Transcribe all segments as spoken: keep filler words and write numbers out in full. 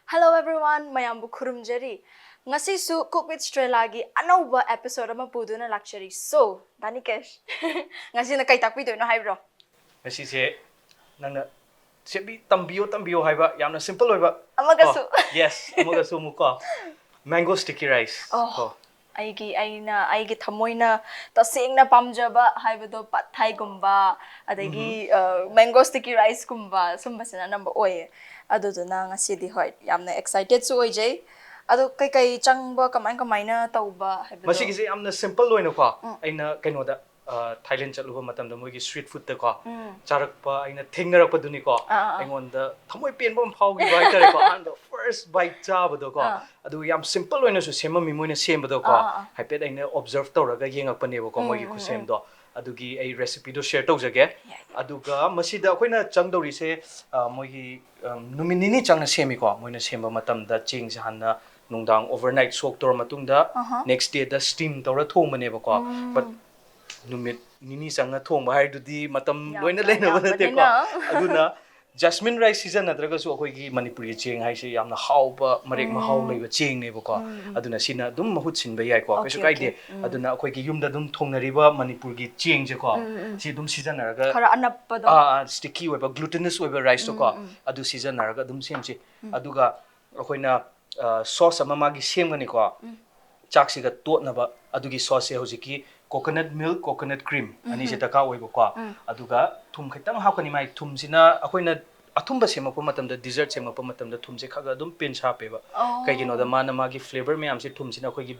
Hello everyone, ꯃꯌꯥꯝꯕꯨ ꯈꯨꯔꯨꯝꯖꯔꯤ꯫ ꯉꯁꯤꯁꯨ Cook with Strella ꯒꯤ ꯑꯅꯧꯕ episode ꯑꯃ ꯄꯨꯗꯨꯅ ꯂꯥꯛꯆꯔꯤ꯫ So, ꯗꯥꯅꯤꯀꯦꯁ, ꯉꯁꯤꯅ ꯀꯩ ꯇꯥꯛꯄꯤꯗꯣꯏꯅꯣ ꯍꯥꯏꯕ꯭ꯔꯣ? ꯉꯁꯤꯁꯦ ꯅꯪꯅ ꯁꯦꯝꯕꯤ ꯇꯝꯕꯤꯌꯣ ꯇꯝꯕꯤꯌꯣ ꯍꯥꯏꯕ ꯌꯥꯝꯅ simple ꯑꯣꯏꯕ ꯑꯃꯒꯁꯨ꯫ ꯀꯣ? Yes, ꯑꯃꯒꯁꯨ ꯑꯃꯨꯛ ꯀꯣ, mango sticky rice ꯑꯣ꯫ ꯀꯣ꯫ ꯑꯩꯒꯤ, ꯑꯩꯅ, ꯑꯩꯒꯤ ꯊꯃꯣꯏꯅ ꯇꯁꯦꯡꯅ ꯄꯥꯝꯖꯕ ꯍꯥꯏꯕꯗꯣ ꯄꯠ ꯊꯥꯏꯒꯨꯝꯕ, ꯑꯗꯒꯤ, ꯎꯝꯍꯨꯝ꯫ ꯑ, mango sticky rice ꯀꯨꯝꯕ, ꯁꯨꯝꯕꯁꯤꯅ ꯑꯅꯝꯕ ꯑꯣꯏꯌꯦ꯫ ꯑꯗꯨꯗꯨꯅ ꯉꯁꯤꯗꯤ, ꯍꯣꯏ, ꯌꯥꯝꯅ excitedꯁꯨ ꯑꯣꯏꯖꯩ꯫ ꯑꯗꯣ ꯀꯩꯀꯩ ꯆꯪꯕ, ꯀꯃꯥꯏ ꯀꯃꯥꯏꯅ ꯇꯧꯕ ꯍꯥꯏꯕꯗꯣ? ꯃꯁꯤꯒꯤꯁꯦ ꯌꯥꯝꯅ simple ꯑꯣꯏꯅꯀꯣ, ꯎꯝ꯫ ꯑꯩꯅ ꯀꯩꯅꯣꯗ, ꯑ, Thailand ꯆꯠꯂꯨꯕ ꯃꯇꯝꯗ ꯃꯣꯏꯒꯤ street foodꯇꯀꯣ, ꯎꯝ꯫ ꯆꯥꯔꯛꯄ ꯑꯩꯅ ꯊꯦꯡꯅꯔꯛꯄꯗꯨꯅꯤꯀꯣ, ꯑꯥ, ꯑꯥ, ꯑꯥ꯫ ꯑꯩꯉꯣꯟꯗ ꯊꯃꯣꯏ ꯄꯦꯟꯕ ꯑꯃ ꯐꯥꯎꯈꯤꯕ ꯍꯥꯏꯇꯥꯔꯦꯀꯣ꯫ ꯑꯍꯥꯟꯕ first bite ꯆꯥꯕꯗꯣꯀꯣ, ꯑꯥ꯫ ꯑꯗꯨ ꯌꯥꯝ simple ꯑꯣꯏꯅꯁꯨ ꯁꯦꯝꯃꯝꯃꯤ ꯃꯣꯏꯅ ꯁꯦꯝꯕꯗꯣꯀꯣ꯫ ꯑꯥ, ꯑꯥ, ꯑꯥ꯫ ꯍꯥꯏꯐꯦꯠ ꯑꯩꯅ observe ꯇꯧꯔꯒ ꯌꯦꯡꯉꯛꯄꯅꯦꯕꯀꯣ, ꯎꯝ, ꯃꯣꯏꯒꯤ ꯎꯝ, ꯎꯝ꯫ ꯈꯨꯠꯁꯦꯝꯗꯣ꯫ ꯑꯗꯨꯒꯤ ꯑꯩ recipeꯗꯣ share ꯇꯧꯖꯒꯦ꯫ ꯌꯥꯏ, ꯌꯥꯏ꯫ ꯑꯗꯨꯒ ꯃꯁꯤꯗ ꯑꯩꯈꯣꯏꯅ ꯆꯪꯗꯧꯔꯤꯁꯦ, ꯑ, ꯃꯣꯏꯒꯤ, ꯑꯝ, ꯅꯨꯃꯤꯠ ꯅꯤꯅꯤ ꯆꯪꯅ ꯁꯦꯝꯃꯤꯀꯣ꯫ ꯃꯣꯏꯅ ꯁꯦꯝꯕ ꯃꯇꯝꯗ ꯆꯦꯡꯁꯦ ꯍꯥꯟꯅ ꯅꯨꯡꯗꯥꯡ overnight soak ꯇꯧꯔ ꯃꯇꯨꯡꯗ, ꯑꯍꯥ꯫ Next dayꯗ steam ꯇꯧꯔ ꯊꯣꯡꯕꯅꯦꯕꯀꯣ꯫ ꯎꯝ꯫ But ꯅꯨꯃꯤꯠ ꯅꯤꯅꯤ ꯆꯪꯅ ꯊꯣꯡꯕ ꯍꯥꯏꯗꯨꯗꯤ ꯃꯇꯝ ꯌꯥꯝꯅ ꯂꯣꯏꯅ ꯂꯩꯅꯕ ꯅꯠꯇꯦꯀꯣ꯫ ꯌꯥꯝꯕꯅꯤꯅ꯫ ꯑꯗꯨꯅ jasmine rice ꯁꯤꯖꯤꯟꯅꯗ꯭ꯔꯒꯁꯨ ꯑꯩꯈꯣꯏꯒꯤ ꯃꯅꯤꯄꯨꯔꯒꯤ ꯆꯦꯡ ꯍꯥꯏꯁꯦ ꯌꯥꯝꯅ ꯍꯥꯎꯕ, ꯃꯔꯦꯛ ꯃꯍꯥꯎ ꯎꯝ꯫ ꯂꯩꯕ ꯆꯦꯡꯅꯦꯕꯀꯣ꯫ ꯎꯝ, ꯎꯝ꯫ ꯑꯗꯨꯅ ꯁꯤꯅ ꯑꯗꯨꯝ ꯃꯍꯨꯠ ꯁꯤꯟꯕ ꯌꯥꯏꯀꯣ, ꯀꯩꯁꯨ ꯑꯣꯀꯦ, ꯀꯥꯏꯗꯦ꯫ ꯑꯣꯀꯦ꯫ ꯎꯝ꯫ ꯑꯗꯨꯅ ꯑꯩꯈꯣꯏꯒꯤ ꯌꯨꯝꯗ ꯑꯗꯨꯝ ꯊꯣꯡꯅꯔꯤꯕ ꯃꯅꯤꯄꯨꯔꯒꯤ ꯆꯦꯡꯁꯦꯀꯣ, ꯎꯝ, ꯎꯝ, ꯎꯝ꯫ ꯁꯤ ꯑꯗꯨꯝ ꯁꯤꯖꯤꯟꯅꯔꯒ, ꯈꯔ ꯑꯅꯞꯄꯗꯣ꯫ ꯑꯥ, ꯑꯥ, sticky ꯑꯣꯏꯕ, glutinous ꯑꯣꯏꯕ riceꯇꯣꯀꯣ, ꯎꯝ, ꯎꯝ꯫ ꯑꯗꯨ ꯁꯤꯖꯤꯟꯅꯔꯒ ꯑꯗꯨꯝ ꯁꯦꯝꯁꯤ꯫ ꯎꯝ꯫ ꯑꯗꯨꯒ ꯑꯩꯈꯣꯏꯅ, ꯑ, sauce ꯑꯃ ꯃꯥꯒꯤ ꯁꯦꯝꯒꯅꯤꯀꯣ꯫ ꯎꯝ꯫ ꯆꯥꯛꯁꯤꯒ ꯇꯣꯠꯅꯕ ꯑꯗꯨꯒꯤ sauceꯁꯦ ꯍꯧꯖꯤꯛꯀꯤ coconut milk, coconut cream ꯎꯝ꯫ ꯑꯅꯤꯁꯦ ꯗꯔꯀꯥꯔ ꯑꯣꯏꯕꯀꯣ꯫ ꯎꯝ꯫ ꯑꯗꯨꯒ ꯊꯨꯝ ꯈꯤꯇꯪ ꯍꯥꯞꯀꯅꯤ꯫ ꯃꯥꯏ ꯊꯨꯝꯁꯤꯅ ꯑꯩꯈꯣꯏꯅ ꯑꯊꯨꯝꯕ ꯁꯦꯝꯃꯛꯄ ꯃꯇꯝꯗ, dessert ꯁꯦꯝꯃꯛꯄ ꯃꯇꯝꯗ ꯊꯨꯝꯁꯦ ꯈꯔ ꯈꯔ ꯑꯗꯨꯝ pinch ꯍꯥꯞꯄꯦꯕ꯫ ꯑꯣ꯫ ꯀꯩꯒꯤꯅꯣꯗ ꯃꯥꯅ ꯃꯥꯒꯤ flavour ꯃꯌꯥꯝꯁꯦ ꯊꯨꯝꯁꯤꯅ ꯑꯩꯈꯣꯏꯒꯤ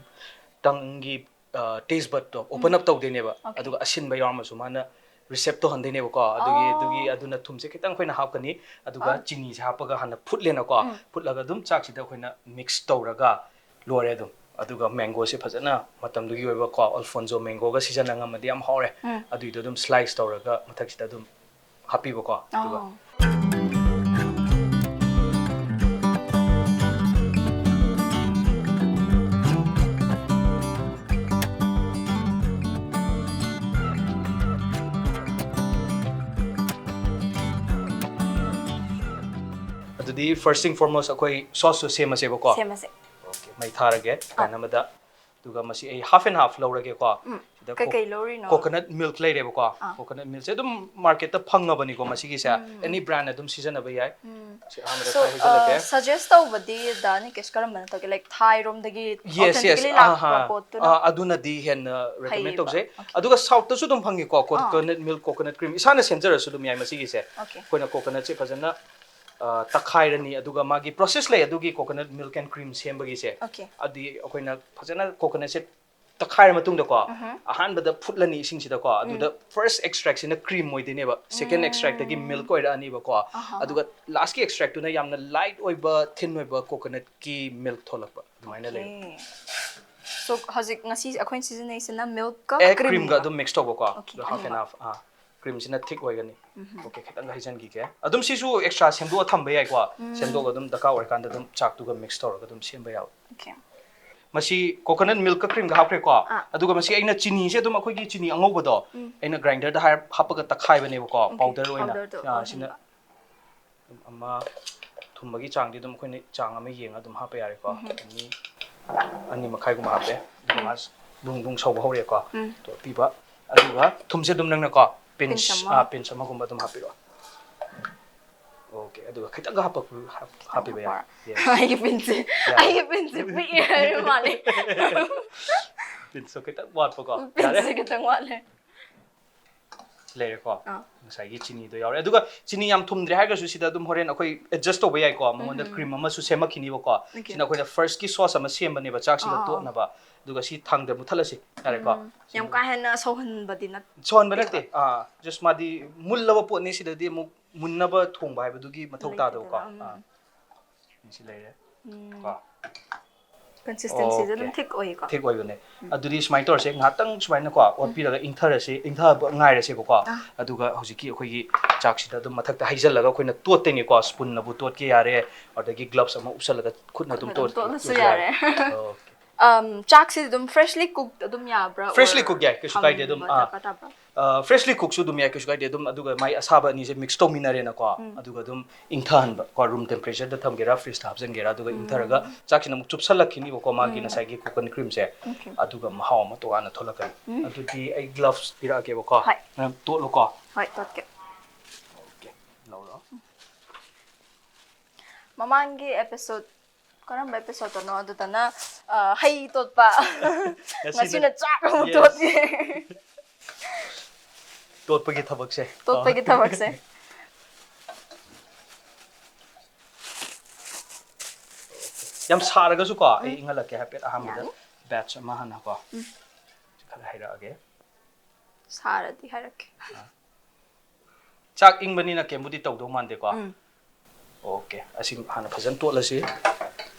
tongueꯒꯤ, ꯑ, taste budꯇꯣ open ꯎꯝ꯫ Up ꯇꯧꯗꯣꯏꯅꯦꯕ꯫ ꯑꯣꯀꯦ꯫ ꯑꯗꯨꯒ ꯑꯁꯤꯟꯕ ꯌꯥꯎꯔꯝꯃꯁꯨ ꯃꯥꯅ receptꯣ ꯍꯟꯗꯣꯏꯅꯦꯕꯀꯣ꯫ ꯑꯗꯨꯒꯤ, ꯑꯣ꯫ ꯑꯗꯨꯒꯤ, ꯑꯗꯨꯅ ꯊꯨꯝꯁꯦ ꯈꯤꯇꯪ ꯑꯩꯈꯣꯏꯅ ꯍꯥꯞꯀꯅꯤ꯫ ꯑꯗꯨꯒ ꯑꯣ꯫ ꯆꯤꯅꯤꯁꯦ ꯍꯥꯞꯄꯒ ꯍꯥꯟꯅ ꯐꯨꯠꯂꯦꯅꯀꯣ꯫ ꯎꯝ꯫ ꯐꯨꯠꯂꯒ ꯑꯗꯨꯝ ꯆꯥꯛꯁꯤꯗ ꯑꯩꯈꯣꯏꯅ mix ꯇꯧꯔꯒ ꯂꯣꯏꯔꯦ ꯑꯗꯨꯝ꯫ ꯑꯗꯨꯒ mangoꯁꯦ ꯐꯖꯅ ꯃꯇꯝꯗꯨꯒꯤ ꯑꯣꯏꯕꯀꯣ, Alphonso mangoꯒ ꯁꯤꯖꯤꯟꯅ ꯉꯝꯃꯗꯤ ꯌꯥꯝ ꯍꯥꯎꯔꯦ꯫ ꯎꯝ꯫ ꯑꯗꯨꯏꯗꯣ ꯑꯗꯨꯝ slice ꯇꯧꯔꯒ ꯃꯊꯛꯁꯤꯗ ꯑꯗꯨꯝ ꯍꯥꯞꯄꯤꯕꯀꯣ꯫ ꯑꯗꯨꯒ ꯑꯣ꯫ ꯑꯗꯨꯗꯤ First thing foremost, ꯑꯩꯈꯣꯏ sauce ꯁꯨ ꯁꯦꯝꯃꯁꯦꯕꯀꯣ. ꯁꯦꯝꯃꯁꯦ꯫ Okay, ꯃꯩ ꯊꯥꯔꯒꯦ꯫ Pan ꯑꯃꯗ, ꯑꯗꯨꯒ ꯃꯁꯤ ꯑꯩ half and half ꯂꯧꯔꯒꯦꯀꯣ꯫ ꯎꯝ꯫ ꯁꯤꯗ ꯀꯩꯀꯩ ꯂꯧꯔꯤꯅꯣ? Coconut milk ꯂꯩꯔꯦꯕꯀꯣ꯫ ꯑꯥ꯫ Coconut milk ꯁꯦ ꯑꯗꯨꯝ market ꯇ ꯐꯪꯉꯕꯅꯤꯀꯣ ꯃꯁꯤꯒꯤꯁꯦ꯫ Any brand ꯑꯗꯨꯝ ꯁꯤꯖꯤꯟꯅꯕ ꯌꯥꯏ꯫ ꯎꯝ꯫ ꯁꯤ ꯑꯍꯥꯟꯕꯗ So, ꯈꯔ ꯍꯩꯖꯤꯜꯂꯒꯦ꯫ Suggest ꯇꯧꯕꯗꯤ ꯗꯥ ꯅꯤꯀꯦꯁ ꯀꯔꯝꯕꯅ ꯇꯧꯒꯦ? Like, Thai ꯔꯣꯝꯗꯒꯤ Yes, yes. Authentically ꯂꯥꯛꯄ ꯑꯥ, ꯄꯣꯠꯇꯨꯅ ꯑꯥ, ꯑꯗꯨꯅꯗꯤ ꯍꯦꯟꯅ recommend ꯐꯩꯌꯦꯕ꯫ ꯇꯧꯖꯩ꯫ Okay. ꯑꯗꯨꯒ South ꯇꯁꯨ ꯑꯗꯨꯝ ꯐꯪꯉꯤꯀꯣ, coconut milk, coconut cream꯫ ꯏꯁꯥꯅ ꯁꯦꯝꯖꯔꯁꯨ ꯑꯗꯨꯝ ꯌꯥꯏ ꯃꯁꯤꯒꯤꯁꯦ꯫ Okay. ꯑꯩꯈꯣꯏꯅ coconut ꯁꯦ ꯐꯖꯅ, ꯑ, ꯇꯛꯈꯥꯏꯔꯅꯤ, ꯑꯗꯨꯒ ꯃꯥꯒꯤ process ꯂꯩ ꯑꯗꯨꯒꯤ coconut milk and cream ꯁꯦꯝꯕꯒꯤꯁꯦ꯫ Okay. ꯑꯗꯨꯗꯤ ꯑꯩꯈꯣꯏꯅ ꯐꯖꯅ coconut ꯁꯦ ꯇꯛꯈꯥꯏꯔ ꯃꯇꯨꯡꯗꯀꯣ, ꯑꯍꯥꯟꯕꯗ ꯐꯨꯠꯂꯅꯤ ꯏꯁꯤꯡꯁꯤꯗꯀꯣ, ꯑꯗꯨꯗ first extract ꯁꯤꯅ cream ꯑꯣꯏꯗꯣꯏꯅꯦꯕ, second extract ꯇꯒꯤ milk ꯑꯣꯏꯔꯛꯑꯅꯤꯕꯀꯣ, ꯑꯗꯨꯒ last ꯀꯤ extract ꯇꯨꯅ ꯌꯥꯝꯅ light ꯑꯣꯏꯕ, thin ꯑꯣꯏꯕ coconut ꯀꯤ milk ꯊꯣꯛꯂꯛꯄ ꯑꯗꯨꯃꯥꯏꯅ ꯂꯩ꯫ Okay. So, ꯍꯧꯖꯤꯛ ꯉꯁꯤ ꯑꯩꯈꯣꯏꯅ ꯁꯤꯖꯤꯟꯅꯩꯁꯤꯅ milk ꯀ ꯑꯦ, cream cream ꯒ ꯅꯦꯕ? ꯑꯗꯨꯝ mix ꯇꯧꯕꯀꯣ꯫ Okay, ꯑꯗꯣ half and ꯑꯅꯤꯃꯛ꯫ Half, ꯑꯥ, cream ꯁꯤꯅ thick ꯑꯣꯏꯒꯅꯤ꯫ Okay, ꯈꯤꯇꯪꯒ ꯍꯩꯖꯤꯟꯈꯤꯒꯦ꯫ ꯑꯗꯨꯝ ꯁꯤꯁꯨ extra ꯁꯦꯝꯗꯣꯛꯑ ꯊꯝꯕ ꯌꯥꯏꯀꯣ꯫ ꯁꯦꯝꯗꯣꯛꯑꯒ ꯑꯗꯨꯝ ꯗꯔꯀꯥꯔ ꯑꯣꯏꯔꯀꯥꯟꯗ ꯑꯗꯨꯝ ꯆꯥꯛꯇꯨꯒ mix ꯇꯧꯔꯒ ꯑꯗꯨꯝ ꯁꯦꯝꯕ ꯌꯥꯕ꯫ Okay. ꯃꯁꯤ coconut milk ꯀ cream ꯒ ꯍꯥꯞꯈ꯭ꯔꯦꯀꯣ꯫ ꯑꯥ꯫ ꯑꯗꯨꯒ ꯃꯁꯤ ꯑꯩꯅ ꯆꯤꯅꯤꯁꯦ ꯑꯗꯨꯝ ꯑꯩꯈꯣꯏꯒꯤ ꯆꯤꯅꯤ ꯑꯉꯧꯕꯗꯣ ꯑꯩꯅ grinder ꯗ ꯍꯥꯏꯔ ꯍꯥꯞꯄꯒ ꯇꯛꯈꯥꯏꯕꯅꯦꯕꯀꯣ, powder ꯑꯣꯏꯅ꯫ Powder ꯗꯣ ꯑꯥ, ꯁꯤꯅ ꯑꯣꯏꯍꯟꯕ꯫ ꯑꯗꯨꯝ ꯑꯃ, ꯊꯨꯝꯕꯒꯤ ꯆꯥꯡꯗꯤ ꯑꯗꯨꯝ ꯑꯩꯈꯣꯏꯅ ꯆꯥꯡ ꯑꯃ ꯌꯦꯡꯉ ꯑꯗꯨꯝ ꯍꯥꯞꯄ ꯌꯥꯔꯦꯀꯣ꯫ ꯑꯅꯤ, ꯑꯅꯤ ꯃꯈꯥꯏꯒꯨꯝꯕ ꯍꯥꯞꯄꯦ꯫ ꯑꯗꯨꯒ ꯃꯥ ꯕꯨꯡ ꯕꯨꯡ ꯁꯧꯕ ꯍꯧꯔꯦꯀꯣ꯫ ꯑꯗꯣ ꯑꯄꯤꯕ, ꯑꯗꯨꯒ ꯊꯨꯝꯁꯦ ꯑꯗꯨꯝ ꯅꯪꯅꯀꯣ, pinch, Pinch ꯑꯃ꯫ ꯑꯥ, pinch ꯑꯃꯒꯨꯝꯕ ꯑꯗꯨꯝ ꯍꯥꯞꯄꯤꯔꯣ꯫ Okay, ꯑꯗꯨꯒ ꯈꯤꯇꯪꯒ ꯍꯥꯞꯄ-, ꯍꯥꯞ-, ꯍꯥꯞꯄꯤꯕ ꯌꯥꯏ꯫ Yes. ꯑꯩꯒꯤ pinch ꯁꯦ, ꯌꯥꯏ꯫ ꯑꯩꯒꯤ pinch ꯁꯦ ꯄꯤꯛꯑꯦ ꯍꯥꯏꯕ ꯃꯥꯜꯂꯦ꯫ Pinch ꯁꯨ ꯈꯤꯇꯪ ꯋꯥꯠꯄꯀꯣ꯫ ꯌꯥꯔꯦ? Pinch ꯁꯦ ꯈꯤꯇꯪ ꯋꯥꯠꯂꯦ꯫ ꯂꯩꯔꯦꯀꯣ꯫ ꯑꯥ꯫ ꯉꯁꯥꯏꯒꯤ ꯆꯤꯅꯤꯗꯣ ꯌꯥꯎꯔꯦ꯫ ꯑꯗꯨꯒ ꯆꯤꯅꯤ ꯌꯥꯝ ꯊꯨꯝꯗ꯭ꯔꯦ ꯍꯥꯏꯔꯒꯁꯨ ꯁꯤꯗ ꯑꯗꯨꯝ ꯍꯣꯔꯦꯟ ꯑꯩꯈꯣꯏ adjust ꯇꯧꯕ ꯌꯥꯏꯀꯣ꯫ ꯃꯉꯣꯟꯗ cream ꯑꯃꯁꯨ ꯁꯦꯝꯃꯛꯈꯤꯅꯤꯕꯀꯣ꯫ Okay. ꯁꯤꯅ ꯑꯩꯈꯣꯏꯅ first ꯀꯤ sauce ꯑꯃ ꯁꯦꯝꯕꯅꯦꯕ ꯆꯥꯛꯁꯤꯒ ꯑꯥ, ꯑꯥ, ꯑꯥ꯫ ꯇꯣꯠꯅꯕ꯫ ꯑꯗꯨꯒ ꯁꯤ ꯊꯥꯡꯗ ꯃꯨꯠꯊꯠꯂꯁꯤ꯫ ꯌꯥꯔꯦꯀꯣ? ꯎꯝ, ꯌꯥꯝ ꯀꯥ ꯍꯦꯟꯅ ꯁꯧꯍꯟꯕꯗꯤ ꯅꯠ-, ꯁꯧꯍꯟꯕ ꯅꯠꯇꯦ꯫ ꯑꯥ, just ꯃꯥꯗꯤ ꯃꯨꯜꯂꯕ ꯄꯣꯠꯅꯤ꯫ ꯁꯤꯗꯗꯤ ꯑꯃꯨꯛ ꯃꯨꯟꯅꯕ ꯊꯣꯡꯕ ꯍꯥꯏꯕꯗꯨꯒꯤ ꯃꯊꯧ ꯇꯥꯗꯕꯀꯣ꯫ ꯂꯩꯇꯦꯗꯅ, ꯎꯝ꯫ ꯑꯥ꯫ ꯁꯤ ꯂꯩꯔꯦ꯫ ꯎꯝ꯫ ꯀꯣ꯫ Consistency ꯁꯦ ꯑꯗꯨꯝ Okay. thick ꯑꯣꯏꯀꯣ꯫ Thick ꯑꯣꯏꯕꯅꯦ꯫ ꯑꯗꯨꯗꯤ ꯁꯨꯃꯥꯏꯅ ꯇꯧꯔꯁꯦ, ꯉꯥꯏꯍꯥꯛꯇꯪ ꯁꯨꯃꯥꯏꯅꯀꯣ ꯑꯣꯠꯄꯤꯔꯒ ꯏꯪꯊꯔꯁꯤ, ꯏꯪꯊꯕ ꯉꯥꯏꯔꯁꯦꯕꯀꯣ꯫ ꯑꯥ꯫ ꯑꯗꯨꯒ ꯍꯧꯖꯤꯛꯀꯤ ꯑꯩꯈꯣꯏꯒꯤ ꯆꯥꯛꯁꯤꯗ ꯑꯗꯨꯝ ꯃꯊꯛꯇ ꯍꯩꯖꯤꯜꯂꯒ ꯑꯩꯈꯣꯏꯅ ꯇꯣꯠꯇꯣꯏꯅꯤꯀꯣ꯫ Spoon ꯅꯕꯨ ꯇꯣꯠꯀꯦ ꯌꯥꯔꯦ, ꯑꯗꯒꯤ gloves ꯑꯃ ꯎꯞꯁꯜꯂꯒ ꯈꯨꯠꯅ ꯑꯗꯨꯝ ꯈꯨꯠꯅ ꯑꯗꯨꯝ ꯇꯣꯠ-, ꯇꯣꯠꯂꯁꯨ ꯇꯣꯠꯄꯁꯨ ꯌꯥꯔꯦ꯫ Okay. ꯑꯝ, ꯆꯥꯛꯁꯤ ꯑꯗꯨꯝ freshly cooked ꯑꯗꯨꯝ ꯌꯥꯕ꯭ꯔꯥ? Freshly Or cooked ꯌꯥꯏ, ꯀꯩꯁꯨ ꯀꯥꯏꯗꯦ꯫ ꯑꯗꯨꯝ, ꯊꯝꯕ ꯑꯥ, ꯗꯔꯀꯥꯔ ꯇꯥꯕ꯭ꯔꯥ? ꯐ꯭ꯔꯦꯁꯂꯤ ꯀꯨꯛꯁꯨ ꯑꯗꯨꯝ ꯌꯥꯏ, ꯀꯩꯁꯨ ꯀꯥꯏꯗꯦ꯫ ꯑꯗꯨꯝ ꯑꯗꯨꯒ ꯃꯥꯏ ꯑꯁꯥꯕ ꯑꯅꯤꯁꯦ ꯃꯤꯛꯁ ꯇꯧꯃꯤꯟꯅꯔꯦꯅꯀꯣ, ꯑꯗꯨꯒ ꯑꯗꯨꯝ ꯏꯪꯊꯍꯟꯕ ꯀꯣ, ꯔꯨꯝ ꯇꯦꯝꯄꯔꯦꯆꯔꯗ ꯊꯝꯒꯦꯔꯥ ꯐ꯭ꯔꯤꯖꯇ ꯍꯥꯞꯆꯤꯟꯒꯦꯔꯥ, ꯑꯗꯨꯒ ꯏꯪꯊꯔꯒ ꯆꯥꯛꯁꯤꯅ ꯑꯃꯨꯛ ꯆꯨꯞꯁꯜꯂꯛꯈꯤꯅꯤꯕꯀꯣ, ꯃꯥꯒꯤ ꯉꯁꯥꯏꯒꯤ ꯀꯣꯀꯣꯅꯠ ꯀ꯭ꯔꯤꯝꯁꯦ꯫ ꯑꯗꯨꯒ ꯃꯍꯥꯎ ꯑꯃ ꯇꯣꯉꯥꯟꯅ ꯊꯣꯛꯂꯛꯀꯅꯤ꯫ ꯑꯗꯨꯗꯤ ꯑꯩ ꯒ꯭ꯂꯚꯁ ꯄꯤꯔꯛꯑꯒꯦꯕꯀꯣ꯫ ꯍꯣꯏ꯫ ꯅꯪ ꯇꯣꯠꯂꯨꯀꯣ꯫ ꯍꯣꯏ, ꯇꯣꯠꯀꯦ꯫ ꯑꯣꯀꯦ, ꯂꯧꯔꯣ꯫ ꯃꯃꯥꯡꯒꯤ ꯑꯦꯄꯤꯁꯣꯗ, ꯀꯔꯝꯕ ꯑꯦꯄꯤꯁꯣꯗꯇꯅꯣ ꯑꯗꯨꯗꯅ, ꯑ, ꯍꯩ ꯇꯣꯠꯄ꯫ ꯉꯁꯤꯅ ꯉꯁꯤꯅ ꯆꯥꯛ ꯑꯃꯨꯛ ꯌꯦꯁ꯫ ꯇꯣꯠꯂꯤ꯫ ꯇꯣꯠꯄꯒꯤ ꯊꯕꯛꯁꯦ꯫ ꯇꯣꯠꯄꯒꯤ ꯊꯕꯛꯁꯦ꯫ ꯌꯥꯝ ꯁꯥꯔꯒꯁꯨꯀꯣ, ꯑꯩ ꯏꯪꯍꯜꯂꯛꯀꯦ ꯍꯥꯏꯐꯦꯠ ꯑꯍꯥꯟꯕꯗ꯫ ꯌꯥꯅꯤ꯫ ꯕꯦꯠꯆ ꯑꯃ ꯍꯥꯟꯅꯀꯣ꯫ ꯈꯔ ꯍꯩꯔꯛꯑꯒꯦ꯫ ꯁꯥꯔꯗꯤ ꯍꯥꯏꯔꯛꯀꯦ꯫ ꯑꯥ꯫ ꯆꯥꯛ ꯏꯪꯕꯅꯤꯅ ꯀꯩꯝꯕꯨꯗꯤ ꯇꯧꯗꯧ ꯃꯥꯟꯗꯦꯀꯣ꯫ ꯎꯝ꯫ ꯑꯣꯀꯦ, ꯑꯁꯤ ꯍꯥꯟꯅ ꯐꯖꯅ ꯇꯣꯠꯂꯁꯤ꯫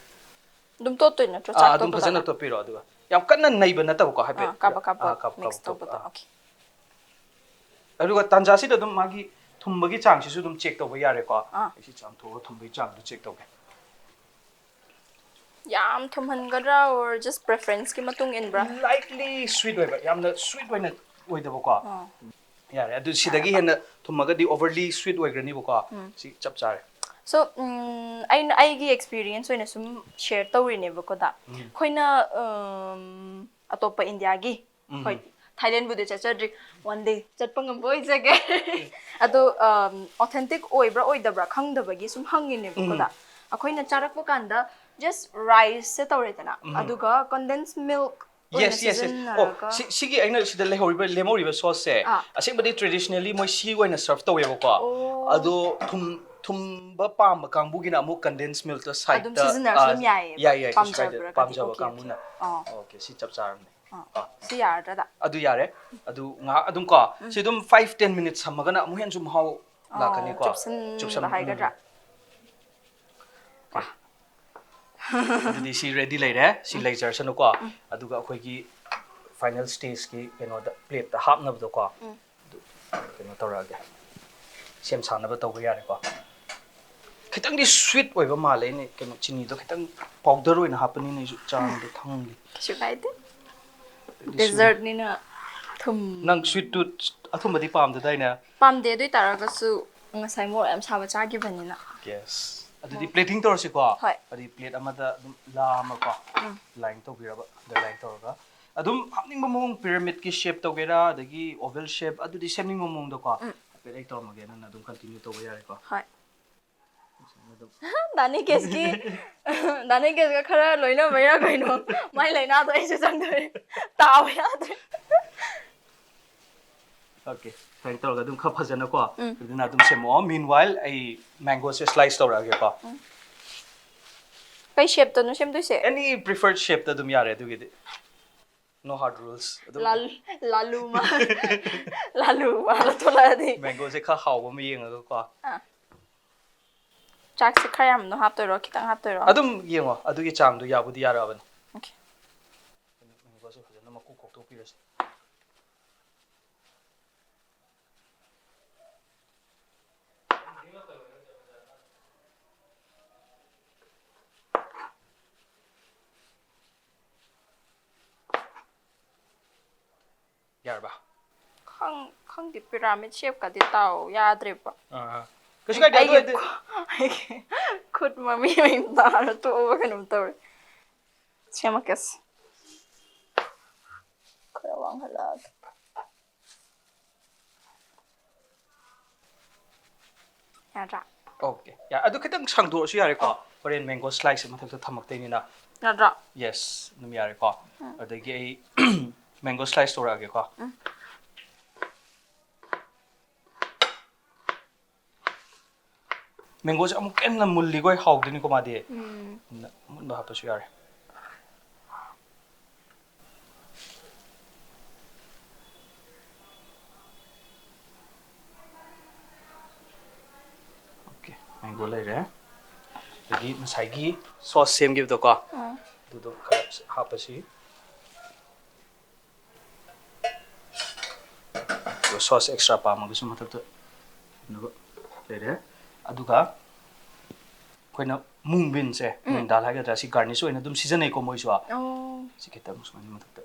ꯑꯗꯨꯝ ꯇꯣꯠꯇꯣꯏ ꯅꯠꯇ꯭ꯔꯣ? ꯑꯥ, ꯆꯥꯛ ꯑꯗꯨꯝ ꯐꯖꯅ ꯇꯣꯠꯄꯗ? ꯇꯣꯠꯄꯤꯔꯣ, ꯑꯗꯨꯒ ꯌꯥꯝ ꯀꯟꯅ ꯅꯩꯕ ꯅꯠꯇꯕꯀꯣ, ꯍꯥꯏꯐꯦꯠ꯫ ꯑꯥ, ꯀꯥꯕꯛ ꯀꯥꯕꯛ ꯑꯥ, ꯀꯥꯕꯛ ꯃꯤꯛꯁ ꯀꯥꯕꯛ ꯇꯣꯠꯄ꯫ ꯇꯧꯕꯗꯣ꯫ ꯑꯥ꯫ ꯑꯣꯀꯦ꯫ ꯑꯗꯨꯒ ꯇꯥꯟꯖꯥꯁꯤꯗ ꯑꯗꯨꯝ ꯃꯥꯒꯤ ꯊꯨꯝꯕꯒꯤ ꯆꯥꯡꯁꯤꯁꯨ ꯑꯗꯨꯝ ꯆꯦꯛ ꯇꯧꯕ ꯌꯥꯔꯦꯀꯣ꯫ ꯑꯥ꯫ ꯑꯩ ꯁꯤ ꯆꯥꯝꯊꯣꯛꯑꯒ ꯊꯨꯝꯕꯒꯤ ꯆꯥꯡꯗꯨ ꯆꯦꯛ ꯇꯧꯒꯦ꯫ ꯌꯥꯝ ꯊꯨꯝꯍꯟꯒꯗ꯭ꯔꯥ, or just preference ꯀꯤ ꯃꯇꯨꯡ ꯏꯟꯕ꯭ꯔꯥ? Lightly sweet ꯑꯣꯏꯕ, ꯌꯥꯝꯅ sweet ꯑꯣꯏꯅ ꯑꯣꯏꯗꯕꯀꯣ꯫ ꯑꯥ꯫ ꯌꯥꯔꯦ, ꯑꯗꯨ ꯁꯤꯗꯒꯤ ꯍꯦꯟꯅ ꯊꯨꯝꯃꯒꯗꯤ overly sweet ꯑꯣꯏꯈ꯭ꯔꯅꯤꯕꯀꯣ꯫ ꯎꯝ꯫ ꯁꯤ ꯆꯞ ꯆꯥꯔꯦ꯫ So, ꯎꯝ, ꯑꯩꯅ, ꯑꯩꯒꯤ ꯑꯦꯛꯁꯄꯤꯔꯤꯌꯦꯟꯁ ꯑꯣꯏꯅ ꯁꯨꯝ ꯁꯤꯌꯔ ꯇꯧꯔꯤꯅꯦꯕꯀꯣ, ꯗꯥ꯫ ꯎꯝ꯫ ꯑꯩꯈꯣꯏꯅ, ꯎꯝ, ꯑꯇꯣꯞꯄ ꯏꯟꯗꯤꯌꯥꯒꯤ, ꯎꯝ꯫ ꯍꯣꯏ, ꯊꯥꯏꯂꯦꯟꯕꯨꯗꯤ ꯆꯠꯆꯗ꯭ꯔꯤ, one day ꯆꯠꯄ ꯉꯝꯕ ꯑꯣꯏꯖꯒꯦ꯫ ꯑꯗꯣ, ꯎꯝ, ꯑꯣꯊꯦꯟꯇꯤꯛ ꯑꯣꯏꯕ꯭ꯔꯥ ꯑꯣꯏꯗꯕ꯭ꯔꯥ ꯈꯪꯗꯕꯒꯤ ꯁꯨꯝ ꯍꯪꯉꯤꯅꯦꯕꯀꯣ, ꯎꯝ꯫ ꯗꯥ꯫ ꯑꯩꯈꯣꯏꯅ ꯆꯥꯔꯛꯄ ꯀꯥꯟꯗ just rice ꯁꯦ ꯇꯧꯔꯦꯗꯅ, ꯎꯝ꯫ ꯑꯗꯨꯒ condensed milk ꯑꯣꯏꯅ ꯌꯦꯁ, ꯌꯦꯁ, ꯌꯦꯁ꯫ ꯑꯣ, ꯁꯤꯖꯤꯟꯅꯔꯒ ꯁꯤ-, ꯁꯤꯒꯤ ꯑꯩꯅ ꯁꯤꯗ ꯂꯩꯍꯧꯔꯤꯕ, ꯂꯦꯝꯍꯧꯔꯤꯕ ꯁꯣꯁꯁꯦ, ꯑꯥ꯫ ꯑꯁꯦꯡꯕꯗꯤ traditionally ꯃꯣꯏ ꯁꯤ ꯑꯣꯏꯅ ꯁꯔꯚ ꯇꯧꯋꯦꯕꯀꯣ꯫ ꯑꯣ꯫ ꯑꯗꯣ ꯊꯨꯝ-, ꯊꯨꯝꯕ ꯄꯥꯝꯕ ꯀꯥꯡꯕꯨꯒꯤꯅ ꯑꯃꯨꯛ condensed milk ꯇ ꯑꯗꯨꯝ ꯁꯥꯏꯗꯇ, ꯁꯤꯖꯤꯟꯅꯔꯁꯨ ꯑꯥ, ꯑꯗꯨꯝ ꯌꯥꯏꯌꯦꯕ, ꯌꯥꯏ, ꯌꯥꯏ, ꯀꯩꯁꯨ ꯀꯥꯏꯗꯦ꯫ ꯄꯥꯝꯖꯕ꯭ꯔꯒꯗꯤ꯫ ꯄꯥꯝꯖꯕ ꯑꯣꯀꯦ, ꯑꯣꯀꯦ꯫ ꯀꯥꯡꯕꯨꯅ꯫ ꯑꯥ꯫ ꯑꯣꯀꯦ, ꯁꯤ ꯆꯞ ꯆꯥꯔꯝꯅꯦ꯫ ꯑꯥ꯫ ꯑꯥ꯫ ꯁꯤ ꯌꯥꯔꯗ꯭ꯔꯥ, ꯗꯥ? ꯑꯗꯨ ꯌꯥꯔꯦ꯫ ꯑꯗꯨ ꯉꯥꯏꯍꯥꯛ ꯑꯗꯨꯝ ꯀꯣ, ꯎꯝ꯫ ꯁꯤ ꯑꯗꯨꯝ five ten minutes ꯊꯝꯃꯒꯅ ꯑꯃꯨꯛ ꯍꯦꯟꯅꯁꯨ ꯃꯍꯥꯎ ꯑꯥ, ꯂꯥꯛꯀꯅꯤꯀꯣ꯫ ꯆꯨꯞꯁꯤꯟꯕ ꯆꯨꯞꯁꯟ-, ꯎꯝ꯫ ꯍꯥꯏꯒꯗ꯭ꯔꯥ? ꯑꯗꯨꯗꯤ ꯁꯤ ꯔꯦꯗꯤ ꯂꯩꯔꯦ꯫ ꯁꯤ ꯎꯝ꯫ ꯂꯩꯖꯔꯁꯅꯨꯀꯣ꯫ ꯎꯝ꯫ ꯑꯗꯨꯒ ꯑꯩꯈꯣꯏꯒꯤ ꯐꯥꯏꯅꯦꯜ ꯁ꯭ꯇꯦꯖꯀꯤ ꯀꯩꯅꯣꯗ, ꯄ꯭ꯂꯦꯠꯇ ꯍꯥꯞꯅꯕꯗꯣꯀꯣ꯫ ꯎꯝ꯫ ꯑꯗꯨ ꯀꯩꯅꯣ ꯇꯧꯔꯛꯑꯒꯦ꯫ ꯁꯦꯝ ꯁꯥꯅꯕ ꯇꯧꯕ ꯌꯥꯔꯦꯀꯣ꯫ ꯈꯤꯇꯪꯗꯤ ꯁ꯭ꯋꯤꯠ ꯑꯣꯏꯕ ꯃꯥꯜꯂꯦ꯫ ꯑꯩꯅ ꯀꯩꯅꯣ, ꯆꯤꯅꯤꯗꯣ ꯈꯤꯇꯪ ꯄꯥꯎꯗꯔ ꯑꯣꯏꯅ ꯍꯥꯞꯄꯅꯤꯅ ꯑꯩꯁꯨ ꯆꯥꯡꯗꯣ ꯈꯪꯗꯦ꯫ ꯀꯩꯁꯨ ꯀꯥꯏꯗꯦ꯫ ꯑꯗꯨꯗꯤ ꯁꯨꯝ ꯗꯦꯖꯔꯠꯅꯤꯅ꯫ ꯊꯨꯝ ꯅꯪ sweet tooth ꯑꯊꯨꯝꯕꯗꯤ ꯄꯥꯝꯗꯗꯥꯏꯅꯦ? ꯄꯥꯝꯗꯦ꯫ ꯑꯗꯨ ꯑꯣꯏ ꯇꯥꯔꯒꯁꯨ ꯉꯁꯥꯏ ꯃꯣꯔꯣꯛ ꯌꯥꯝ ꯁꯥꯕ ꯆꯥꯈꯤꯕꯅꯤꯅ꯫ Yes. ꯑꯗꯨꯗꯤ plating ꯇꯧꯔꯁꯤꯀꯣ? ꯍꯣꯏ꯫ ꯑꯗꯨꯗꯤ plate ꯑꯃꯗ ꯑꯗꯨꯝ ꯂꯥ ꯑꯃꯀꯣ, ꯎꯝ꯫ Line ꯇꯧꯕꯤꯔꯕ, ꯑꯗ line ꯇꯧꯔꯒ ꯑꯗꯨꯝ ꯍꯥꯞꯅꯤꯡꯕ ꯃꯑꯣꯡ, pyramidꯀꯤ shape ꯇꯧꯒꯦꯔꯥ, ꯑꯗꯒꯤ oval shape, ꯑꯗꯨꯗꯤ ꯁꯦꯝꯅꯤꯡꯕ ꯃꯑꯣꯡꯗꯀꯣ꯫ ꯎꯝ꯫ ꯍꯥꯏꯐꯦꯠ ꯑꯩ ꯇꯧꯔꯝꯃꯒꯦ, ꯅꯪꯅ ꯑꯗꯨꯝ continue ꯇꯧꯕ ꯌꯥꯔꯦꯀꯣ꯫ ꯍꯣꯏ꯫ ꯑꯗꯨꯝ ꯗꯥꯅꯤ ꯀꯦꯁꯀꯤ ꯗꯥꯅꯤ ꯀꯦꯁꯀ ꯈꯔ ꯂꯣꯏꯅꯕꯩꯔꯥ ꯀꯩꯅꯣ, ꯃꯥꯏ ꯂꯥꯏꯅꯥꯗꯣ ꯑꯩꯁꯨ ꯆꯪꯗꯣꯔꯦ꯫ ꯇꯥꯕ ꯌꯥꯗ꯭ꯔꯦ꯫ Okay, ꯁꯨꯃꯥꯏꯅ ꯇꯧꯔꯒ ꯑꯗꯨꯝ ꯈꯔ ꯐꯖꯅꯀꯣ, ꯎꯝ꯫ ꯑꯗꯨꯅ ꯑꯗꯨꯝ ꯁꯦꯝꯃꯛꯑꯣ꯫ Meanwhile, ꯑꯩ mangoꯁꯦ slice ꯇꯧꯔꯛꯑꯒꯦꯀꯣ꯫ ꯎꯝ꯫ ꯀꯩ shapeꯇꯅꯣ ꯁꯦꯝꯗꯣꯏꯁꯦ? Any preferred shapeꯇ ꯑꯗꯨꯝ ꯌꯥꯔꯦ ꯑꯗꯨꯒꯤꯗꯤ꯫ No hard rules. ꯑꯗꯨꯝ ꯂꯥꯂꯨ ꯃꯥ ꯂꯥꯂꯨ ꯃꯥ ꯊꯣꯛꯂꯛꯑꯗꯤ꯫ Mangoꯁꯦ ꯈꯔ ꯍꯥꯎꯕ ꯑꯃ ꯌꯦꯡꯉꯒꯀꯣ꯫ ꯑꯥ꯫ ꯆꯥꯛꯁꯦ ꯈꯔ ꯌꯥꯝꯅ ꯍꯥꯞꯇꯣꯏꯔꯣ, ꯈꯤꯇꯪ ꯍꯥꯞꯇꯣꯏꯔꯣ? ꯑꯗꯨꯝ ꯌꯦꯡꯉꯣ, ꯑꯗꯨꯒꯤ ꯆꯥꯡꯗꯣ ꯌꯥꯕꯨꯗꯤ ꯌꯥꯔꯛꯑꯕꯅꯤ꯫ Okay꯫ Mangoꯁꯦ ꯐꯖꯅ ꯃꯀꯨ ꯈꯣꯛꯇꯣꯛꯄꯤꯔꯁꯤ꯫ ꯌꯥꯔꯕ? ꯈꯪ ꯈꯪꯗꯦ, pyramid shapeꯀꯗꯤ ꯇꯥꯎ ꯌꯥꯗ꯭ꯔꯦꯕ꯫ ꯑꯥ, ꯀꯩꯁꯨ ꯀꯥꯏꯗꯦ꯫ ꯑꯗꯨ ꯑꯩꯒꯤ ꯑꯣꯏꯔꯗꯤ ꯈꯨ- ꯑꯩꯒꯤ ꯈꯨꯠ ꯃꯃꯤ ꯑꯣꯏꯅ ꯇꯥꯔ ꯇꯣꯛꯑꯕ ꯀꯩꯅꯣꯝ ꯇꯧꯔꯦ꯫ ꯁꯦꯝꯃꯛꯀꯦꯁꯦ꯫ ꯈꯔ ꯋꯥꯡꯍꯜꯂꯛꯑꯒꯦ꯫ ꯌꯥꯗ꯭ꯔꯥ? Okay, ꯌꯥ, ꯑꯗꯨ ꯈꯤꯇꯪ ꯁꯥꯡꯗꯣꯛꯑꯁꯨ ꯌꯥꯔꯦꯀꯣ꯫ ꯍꯣꯔꯦꯟ mango slice ꯃꯊꯛꯇ ꯊꯝꯃꯛꯇꯣꯏꯅꯤꯅ꯫ ꯌꯥꯗ꯭ꯔꯥ? Yes, ꯑꯗꯨꯝ ꯌꯥꯔꯦꯀꯣ꯫ ꯎꯝ꯫ ꯑꯗꯒꯤ ꯑꯩ mango slice ꯇꯧꯔꯛꯑꯒꯦꯀꯣ꯫ ꯎꯝ꯫ Mangoꯁꯦ ꯑꯃꯨꯛ ꯍꯦꯟꯅ ꯃꯨꯜꯂꯤꯈꯣꯏ ꯍꯥꯎꯗꯣꯏꯅꯤꯀꯣ ꯃꯥꯗꯤ꯫ ꯎꯝ꯫ ꯑꯗꯨꯅ ꯑꯃꯨꯟꯕ ꯍꯥꯞꯄꯁꯨ ꯌꯥꯔꯦ꯫ Okay, mango ꯂꯩꯔꯦ꯫ ꯑꯗꯒꯤ ꯉꯁꯥꯏꯒꯤ sauce ꯁꯦꯝꯈꯤꯕꯗꯣꯀꯣ, ꯎꯝ꯫ ꯑꯗꯨꯗꯣ ꯈꯔ ꯍꯥꯞꯄꯁꯤ꯫ ꯑꯗꯨꯒ sauce extra ꯄꯥꯝꯃꯒꯁꯨ ꯃꯊꯛꯇ ꯍꯥꯞꯅꯕ ꯂꯩꯔꯦ꯫ ꯑꯗꯨꯒ ꯑꯩꯈꯣꯏꯅ ꯃꯨꯡ beanꯁꯦ, ꯎꯝ꯫ ꯃꯨꯡ ꯗꯥꯜ ꯍꯥꯏꯒꯗ꯭ꯔꯥ, ꯁꯤ garnish ꯑꯣꯏꯅ ꯑꯗꯨꯝ ꯁꯤꯖꯤꯟꯅꯩꯀꯣ ꯃꯣꯏꯁꯨ꯫ ꯑꯣ꯫ ꯁꯤ ꯈꯤꯇꯪ ꯁꯨꯃꯥꯏꯅ ꯃꯊꯛꯇ꯫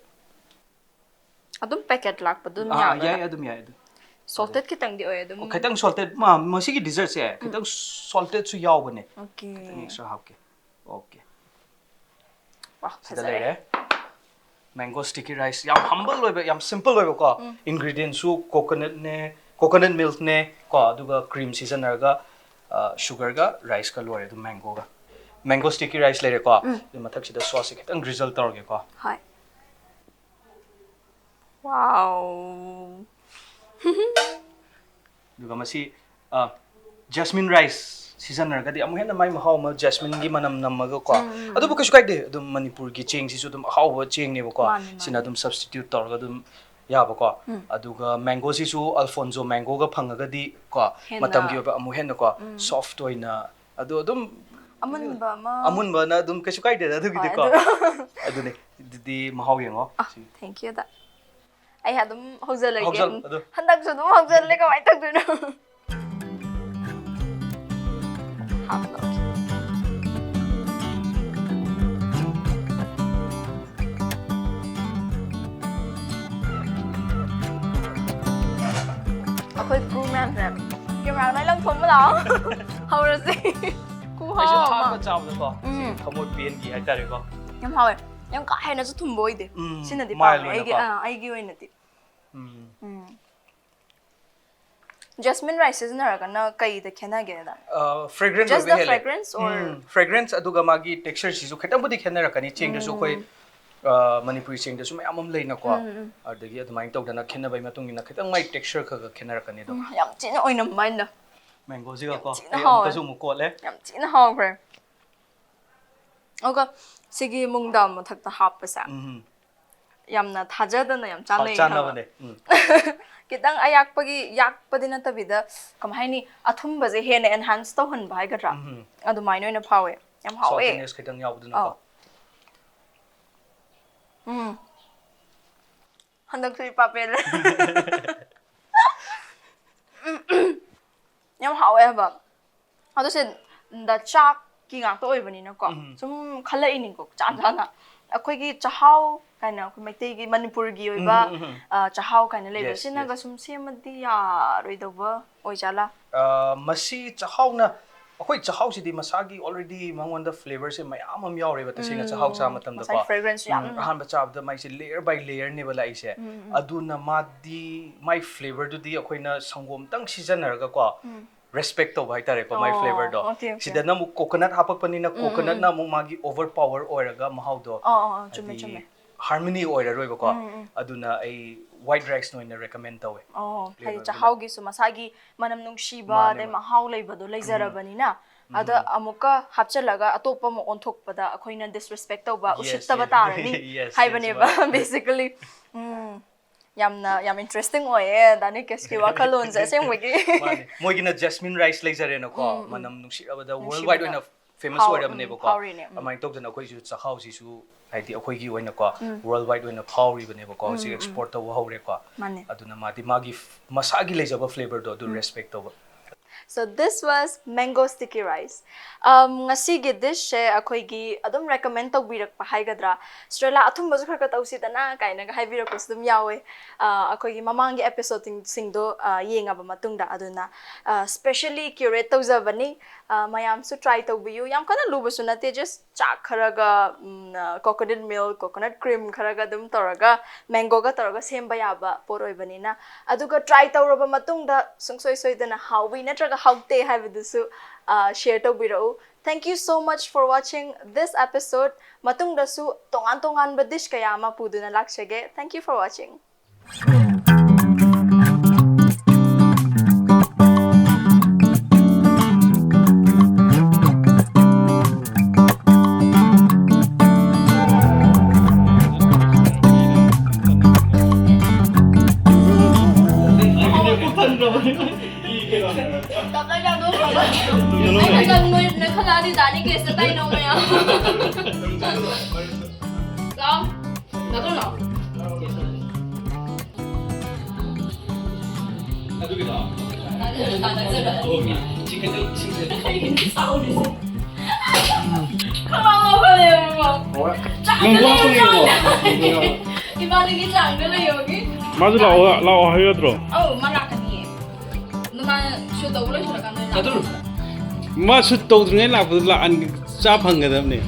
ꯑꯗꯨꯝ packet ꯂꯥꯛꯄꯗꯨ ꯑꯗꯨꯝ ꯑꯥ, ꯌꯥꯕ꯭ꯔꯥ? ꯌꯥꯏ, ꯑꯗꯨꯝ ꯌꯥꯏ ꯑꯗꯨꯝ. Salted ꯈꯤꯇꯪꯗꯤ ꯑꯣꯏ ꯑꯗꯨꯝ. ꯑꯣ, ꯈꯤꯇꯪ salted, ꯃꯥ ꯃꯁꯤꯒꯤ dessertꯁꯦ ꯈꯤꯇꯪ saltedꯁꯨ ꯌꯥꯎꯕꯅꯦ. Okay. ꯈꯤꯇꯪ extra ꯍꯥꯞꯀꯦ. Okay. ꯋꯥ, ꯁꯤꯗ ꯐꯖꯔꯦ. ꯂꯩꯔꯦ. Mango sticky rice, ꯌꯥꯝ humble ꯑꯣꯏꯕ, ꯌꯥꯝ simple ꯑꯣꯏꯕꯀꯣ. Ingredientsꯁꯨ coconutꯅꯦ, coconut milkꯅꯦ ꯀꯣ, ꯑꯗꯨꯒ cream ꯁꯤꯖꯤꯟꯅꯔꯒ sugarꯒ riceꯀ ꯂꯣꯏꯔꯦ ꯑꯗꯨꯝ mangoꯒ. Mango sticky rice ꯂꯩꯔꯦꯀꯣ. ꯑꯗꯨ ꯃꯊꯛꯁꯤꯗ sauceꯁꯦ ꯈꯤꯇꯪ drizzle ꯇꯧꯔꯒꯦꯀꯣ. ꯍꯣꯏ. Wow. ꯑꯗꯨꯒ ꯃꯁꯤ jasmine rice ꯁꯤꯖꯤꯟꯅꯔꯒꯗꯤ ꯑꯃꯨꯛ ꯍꯦꯟꯅ ꯃꯥꯏ ꯃꯍꯥꯎ ꯑꯃ jasmineꯒꯤ ꯃꯅꯝ ꯅꯝꯃꯒꯀꯣ. ꯑꯗꯨꯕꯨ ꯀꯩꯁꯨ ꯀꯥꯏꯗꯦ, ꯑꯗꯨꯝ ꯃꯅꯤꯄꯨꯔꯒꯤ ꯆꯦꯡꯁꯤꯁꯨ ꯑꯗꯨꯝ ꯑꯍꯥꯎꯕ ꯆꯦꯡꯅꯦꯕꯀꯣ. ꯃꯥꯅꯤ, ꯃꯥꯅꯤ. ꯁꯤꯅ ꯑꯗꯨꯝ substitute ꯇꯧꯔꯒ ꯑꯗꯨꯝ ꯌꯥꯕꯀꯣ. ꯑꯗꯨꯒ mangoꯁꯤꯁꯨ Alphonso mangoꯒ ꯐꯪꯉꯒꯗꯤ ꯀꯣ, ꯍꯦꯟꯅ. ꯃꯇꯝꯒꯤ ꯑꯣꯏꯕ ꯑꯃꯨꯛ ꯍꯦꯟꯅꯀꯣ soft ꯑꯣꯏꯅ, ꯑꯗꯨ ꯑꯗꯨꯝ ꯑꯃꯨꯟꯕ ꯑꯃ. ꯑꯃꯨꯟꯕꯅ ꯑꯗꯨꯝ ꯀꯩꯁꯨ ꯀꯥꯏꯗꯦꯗ ꯑꯗꯨꯒꯤꯗꯤꯀꯣ. ꯍꯣꯏ, ꯑꯗꯨ. ꯑꯗꯨꯅꯤ, ꯑꯗꯨꯗꯤ ꯃꯍꯥꯎ ꯌꯦꯡꯉꯣ. Thank you ꯗ. ꯑꯩ ꯑꯗꯨꯝ ꯍꯧꯖꯜꯂꯒꯦ. ꯍꯧꯖꯜ, ꯑꯗꯨ. ꯍꯟꯗꯛꯁꯨ ꯑꯗꯨꯝ ꯍꯧꯖꯜꯂꯦ, ꯀꯃꯥꯏꯅ ꯇꯧꯗꯣꯏꯅꯣ? ꯍꯥꯞꯂꯣ. ꯑꯩꯈꯣꯏ crew ꯃꯌꯥꯝꯁꯦ camera ꯂꯣꯏ ꯂꯪꯊꯣꯛꯑꯝꯕ ꯂꯥꯛꯑꯣ. ꯍꯧꯔꯁꯤ. ꯈꯨꯍꯥꯎ ꯑꯩꯁꯨ ꯑꯃ. ꯑꯍꯥꯟꯕ ꯆꯥꯕꯗꯀꯣ, ꯎꯝ. ꯁꯤ ꯊꯃꯣꯏ ꯄꯦꯟꯈꯤ ꯍꯥꯏꯇꯥꯔꯦꯀꯣ. ꯌꯥꯝ ꯍꯥꯎꯋꯦ. ꯌꯥꯝ ꯀꯥ ꯍꯦꯟꯅꯁꯨ ꯊꯨꯝꯕ ꯑꯣꯏꯗꯦ. ꯎꯝ, ꯁꯤꯅꯗꯤ mild ꯄꯥꯝꯃꯦ ꯑꯩꯒꯤ, ꯑꯣꯏꯅꯀꯣ. ꯑꯥ, ꯑꯩꯒꯤ ꯑꯣꯏꯅꯗꯤ. ꯎꯝ. ꯎꯝ. Jasmine rice ꯁꯤꯖꯤꯟꯅꯔꯒꯅ ꯀꯩꯗ ꯈꯦꯠꯅꯒꯦꯗ? ꯑ, fragrant Just ꯑꯣꯏꯕ the ꯍꯦꯜꯂꯦ. Fragrance or? ꯎꯝ, fragrance ꯑꯗꯨꯒ ꯃꯥꯒꯤ textureꯁꯤꯁꯨ ꯈꯤꯇꯪꯕꯨꯗꯤ ꯈꯦꯠꯅꯔꯛꯀꯅꯤ. ꯆꯦꯡꯗꯁꯨ ꯑꯩꯈꯣꯏ, ꯑ, ꯃꯅꯤꯄꯨꯔꯤ ꯆꯦꯡꯗꯁꯨ ꯃꯌꯥꯝ ꯑꯃ ꯂꯩꯅꯀꯣ. ꯎꯝ, ꯎꯝ. ꯑꯗꯒꯤ ꯑꯗꯨꯃꯥꯏꯅ ꯇꯧꯗꯅ ꯈꯦꯠꯅꯕꯒꯤ ꯃꯇꯨꯡ ꯏꯟꯅ ꯈꯤꯇꯪ ꯃꯥꯒꯤ texture ꯈꯔ ꯈꯔ ꯈꯦꯠꯅꯔꯛꯀꯅꯤ ꯑꯗꯨꯝ. ꯎꯝ, ꯌꯥꯝ ꯊꯤꯅ ꯑꯣꯏꯅꯝꯕ ꯍꯥꯏꯅ. Mangoꯁꯤꯒꯀꯣ. ꯌꯥꯝ ꯊꯤꯅ ꯑꯩ ꯍꯥꯎꯋꯦ. ꯑꯃꯨꯛꯀꯁꯨ ꯑꯃꯨꯛ ꯀꯣꯠꯂꯦ. ꯌꯥꯝ ꯊꯤꯅ ꯍꯥꯎꯈ꯭ꯔꯦ. ꯑꯗꯨꯒ ꯁꯤꯒꯤ ꯃꯨꯡ ꯗꯥꯜ ꯃꯊꯛꯇ ꯍꯥꯞꯄꯁꯦ ꯎꯝ. ꯌꯥꯝꯅ ꯊꯥꯖꯗꯅ ꯌꯥꯝ ꯆꯥꯟꯅꯩ ꯍꯥꯏꯕ. ꯆꯥꯟꯅꯕꯅꯦ. ꯎꯝ. ꯈꯤꯇꯪ ꯑꯌꯥꯛꯄꯒꯤ, ꯌꯥꯛꯄꯗꯤ ꯅꯠꯇꯕꯤꯗ, ꯀꯃꯥꯏ ꯍꯥꯏꯅꯤ, ꯑꯊꯨꯝꯕꯁꯦ ꯍꯦꯟꯅ enhance ꯇꯧꯍꯟꯕ ꯍꯥꯏꯒꯗ꯭ꯔꯥ? ꯎꯝ. ꯑꯗꯨꯃꯥꯏꯅ ꯑꯣꯏꯅ ꯐꯥꯎꯋꯦ. ꯌꯥꯝ ꯍꯥꯎꯋꯦ. Saltiness ꯈꯤꯇꯪ ꯌꯥꯎꯕꯗꯨꯅꯀꯣ. ꯑꯧ. ꯎꯝ. ꯍꯟꯗꯛꯁꯨ ꯏꯄꯥ ꯄꯦꯜꯂꯦ. ꯌꯥꯝ ꯍꯥꯎꯋꯦ ꯍꯥꯏꯕ꯫ ꯑꯗꯨ ꯁꯤ, ꯗ ꯆꯥꯛ ꯀꯤ ꯉꯥꯛꯇ ꯑꯣꯏꯕꯅꯤꯅꯀꯣ, ꯎꯝ. ꯁꯨꯝ ꯈꯜꯂꯛꯏꯅꯤꯀꯣ ꯆꯥꯟ ꯆꯥꯅ꯫ ꯑꯩꯈꯣꯏꯒꯤ ꯆꯍꯥꯎ ꯀꯥꯏꯅ ꯑꯩꯈꯣꯏ ꯃꯩꯇꯩꯒꯤ ꯃꯅꯤꯄꯨꯔꯒꯤ ꯑꯣꯏꯕ ꯎꯝ, ꯎꯝ, ꯎꯝ. ꯑ, ꯆꯍꯥꯎ ꯀꯥꯏꯅ ꯂꯩꯕ, Yes, ꯁꯤꯅꯒ yes. ꯁꯨꯝ ꯁꯦꯝꯃꯗꯤ ꯌꯥꯔꯣꯏꯗꯧꯕ ꯑꯣꯏꯖꯥꯠꯂꯥ? ꯑ, ꯃꯁꯤ ꯆꯥꯛꯍꯥꯎꯅ, ꯑꯩꯈꯣꯏ ꯆꯥꯛꯍꯥꯎꯁꯤꯗꯤ ꯃꯁꯥꯒꯤ already ꯃꯉꯣꯟꯗ flavourꯁꯦ ꯃꯌꯥꯝ ꯑꯃ ꯌꯥꯎꯔꯦꯕ, ꯇꯁꯦꯡꯅ ꯆꯥꯛꯍꯥꯎ ꯆꯥ ꯃꯇꯝꯗꯀꯣ. ꯉꯁꯥꯏ fragrance ꯌꯥꯝ ꯎꯝ, ꯑꯍꯥꯟꯕ ꯆꯥꯕꯗ ꯃꯥꯏꯁꯦ layer by layerꯅꯦꯕ ꯂꯥꯛꯏꯁꯦ. ꯎꯝ, ꯎꯝ. ꯑꯗꯨꯅ ꯃꯥꯗꯤ ꯃꯥꯏ flavourꯗꯨꯗꯤ ꯑꯩꯈꯣꯏꯅ ꯁꯪꯒꯣꯝꯇꯪ ꯁꯤꯖꯤꯟꯅꯔꯒꯀꯣ ꯎꯝ. Respect ꯇꯧꯕ ꯍꯥꯏꯇꯥꯔꯦꯀꯣ, ꯃꯥꯏ ꯑꯣ, flavourꯗꯣ. okay, okay. ꯁꯤꯗꯅ ꯑꯃꯨꯛ coconut ꯍꯥꯞꯄꯛꯄꯅꯤꯅ, ꯎꯝ, ꯎꯝ, coconutꯅ ꯎꯝ. ꯑꯃꯨꯛ ꯃꯥꯒꯤ overpower ꯑꯣꯏꯔꯒ ꯃꯍꯥꯎꯗꯣ ꯑꯣ, ꯑꯣ, ꯑꯣ, ꯆꯨꯝꯃꯦ, ꯍꯥꯏꯗꯤ ꯆꯨꯝꯃꯦ. Harmony ꯑꯣꯏꯔꯔꯣꯏꯕꯀꯣ. ꯎꯝ, ꯎꯝ. ꯑꯗꯨꯅ ꯑꯩ white riceꯅ ꯑꯣꯏꯅ recommend ꯇꯧꯋꯦ. ꯑꯣ, ꯍꯥꯏꯗꯤ Flavourꯗꯨꯅ. ꯆꯥꯛꯍꯥꯎꯒꯤꯁꯨ ꯃꯁꯥꯒꯤ ꯃꯅꯝ ꯅꯨꯡꯁꯤꯕ, ꯃꯥꯅꯦ, ꯑꯗꯩ ꯃꯥꯅꯦ. ꯃꯍꯥꯎ ꯂꯩꯕꯗꯣ ꯂꯩꯖꯔꯕꯅꯤꯅ, ꯑꯗ ꯑꯃꯨꯛꯀ ꯍꯥꯞꯆꯤꯜꯂꯒ ꯑꯇꯣꯞꯄ ꯑꯃ ꯑꯣꯟꯊꯣꯛꯄꯗ ꯑꯩꯈꯣꯏꯅ disrespect ꯇꯧꯕ, Yes, ꯎꯁꯤꯠꯇꯕ yes. ꯇꯥꯔꯅꯤ Yes, yes, ꯍꯥꯏꯕꯅꯦꯕ, ꯃꯥꯅꯦ. Basically. ꯎꯝ. ꯌꯥꯝꯅ, ꯌꯥꯝ interesting ꯑꯣꯏꯌꯦ ꯗꯥ ꯅꯤꯀꯦꯁꯀꯤ ꯋꯥꯈꯜꯂꯣꯟꯁꯦ ꯑꯁꯦꯡꯕꯒꯤ. ꯃꯥꯅꯦ. ꯃꯣꯏꯒꯤꯅ jasmine rice ꯂꯩꯖꯔꯦꯅꯀꯣ, ꯎꯝ, ꯎꯝ. ꯃꯅꯝ ꯅꯨꯡꯁꯤꯔꯕꯗ ꯅꯨꯡꯁꯤꯕꯗꯣ. worldwide ꯑꯣꯏꯅ famous ꯐꯥꯎ-, ꯑꯣꯏꯔꯕꯅꯦꯕꯀꯣ. ꯎꯝ, ꯐꯥꯎꯔꯤꯅꯦ, ꯎꯝ. ꯑꯗꯨꯃꯥꯏꯅ ꯇꯧꯗꯅ ꯑꯩꯈꯣꯏꯁꯨ ꯆꯥꯛꯍꯥꯎꯁꯤꯁꯨ ꯍꯥꯏꯗꯤ ꯑꯩꯈꯣꯏꯒꯤ ꯑꯣꯏꯅꯀꯣ, worldwide ꯑꯣꯏꯅ ꯐꯥꯎꯔꯤꯕꯅꯦꯕꯀꯣ, ꯍꯧꯖꯤꯛ export ꯇꯧꯕ ꯍꯧꯔꯦꯀꯣ. ꯃꯥꯅꯦ. ꯑꯗꯨꯅ ꯃꯥꯗꯤ ꯃꯥꯒꯤ ꯐ-, ꯃꯁꯥꯒꯤ ꯂꯩꯖꯕ flavourꯗꯣ ꯑꯗꯨ respect ꯇꯧꯕ. So this was mango sticky rice. Um, ꯉꯁꯤꯒꯤ dishꯁꯦ ꯑꯩꯈꯣꯏꯒꯤ ꯑꯗꯨꯝ recommend ꯇꯧꯕꯤꯔꯛꯄ ꯍꯥꯏꯒꯗ꯭ꯔꯥ, ꯁ꯭ꯇ꯭ꯔꯦꯂꯥ, ꯑꯊꯨꯝꯕꯁꯨ ꯈꯔ ꯈꯔ ꯇꯧꯁꯤꯗꯅ ꯀꯥꯏꯅꯒ ꯍꯥꯏꯕꯤꯔꯛꯄꯁꯨ ꯑꯗꯨꯝ ꯌꯥꯎꯋꯦ, ꯑ, ꯑꯩꯈꯣꯏꯒꯤ ꯃꯃꯥꯡꯒꯤ episodeꯁꯤꯡꯗꯣ, ꯑ, ꯌꯦꯡꯉꯕ ꯃꯇꯨꯡꯗ. ꯑꯗꯨꯅ, ꯑ, specially curate ꯇꯧꯖꯕꯅꯤ. ꯑ, ꯃꯌꯥꯝꯁꯨ try ꯇꯧꯕꯤꯌꯨ. ꯌꯥꯝ ꯀꯟꯅ ꯂꯨꯕꯁꯨ ꯅꯠꯇꯦ, just ꯆꯥꯛ ꯈꯔꯒ, ꯎꯝ, ꯑ, coconut milk, coconut cream ꯈꯔꯒ ꯑꯗꯨꯝ ꯇꯧꯔꯒ, mangoꯒ ꯇꯧꯔꯒ ꯁꯦꯝꯕ ꯌꯥꯕ ꯄꯣꯠ ꯑꯣꯏꯕꯅꯤꯅ. ꯑꯗꯨꯒ try ꯇꯧꯔꯕ ꯃꯇꯨꯡꯗ ꯁꯨꯡꯁꯣꯏ ꯁꯣꯏꯗꯅ ꯍꯥꯎꯋꯤ ꯅꯠꯇ꯭ꯔꯒ ꯍꯥꯎꯇꯦ ꯍꯥꯏꯕꯗꯨꯁꯨ, ꯑ, share ꯇꯧꯕꯤꯔꯛꯎ꯫ Thank you so much for watching this episode. ꯃꯇꯨꯡꯗꯁꯨ ꯇꯣꯉꯥꯟ ꯇꯣꯉꯥꯟꯕ dish ꯀꯌꯥ ꯑꯃ ꯄꯨꯗꯨꯅ ꯂꯥꯛꯆꯒꯦ꯫ Thank you for watching. ꯇꯞꯅ ꯆꯥꯊꯣꯛꯈ꯭ꯔꯣ꯫ ꯑꯩ ꯈꯛꯇꯪ ꯅꯣꯏ, ꯅꯣꯏꯈꯠꯂꯛꯑꯗꯤ ꯗꯥ ꯅꯤꯀꯦꯁꯇ ꯇꯥꯏꯅꯧ ꯃꯌꯥꯝ꯫ ꯂꯥꯛꯑꯣ꯫ ꯂꯥꯛꯑꯣ, ꯂꯥꯛꯑꯣ꯫ ꯑꯗꯨꯒꯤꯗꯣ? ꯇꯥꯟꯅꯔꯣ, ꯇꯥꯟꯅꯔꯣ꯫ ꯑꯣꯀꯦ꯫ ꯆꯤꯡꯈꯠꯂꯨ, ꯆꯤꯡꯈꯠꯂꯨ꯫ ꯀꯩꯒꯤꯅꯣ ꯁꯥꯎꯔꯤꯁꯦ? ꯅꯣꯡꯄꯣꯛ ꯍꯥꯞꯄꯒꯤꯀꯣ꯫ ꯏꯕꯥꯅꯤꯒꯤ ꯆꯥꯡꯗ ꯂꯩꯌꯣꯒꯤ꯫ ꯃꯥꯁꯨ ꯂꯥꯛꯑꯣ, ꯂꯥꯛꯑꯣ ꯍꯥꯏꯒꯗ꯭ꯔꯣ? ꯑꯧ, ꯃꯥ ꯂꯥꯛꯀꯅꯤꯌꯦ꯫ ꯑꯗꯨ ꯃꯥ ꯁꯨ ꯇꯧꯕ ꯂꯣꯏꯁꯤꯜꯂꯀꯥꯟꯗ ꯑꯣꯏꯅ ꯂꯥꯛꯑꯣ꯫ ꯃꯥ ꯁꯨꯠ ꯇꯧꯗ꯭ꯔꯤꯉꯩ ꯂꯥꯛꯄꯗ ꯂꯥꯛꯍꯟ-, ꯆꯥ ꯐꯪꯒꯗꯕꯅꯦ꯫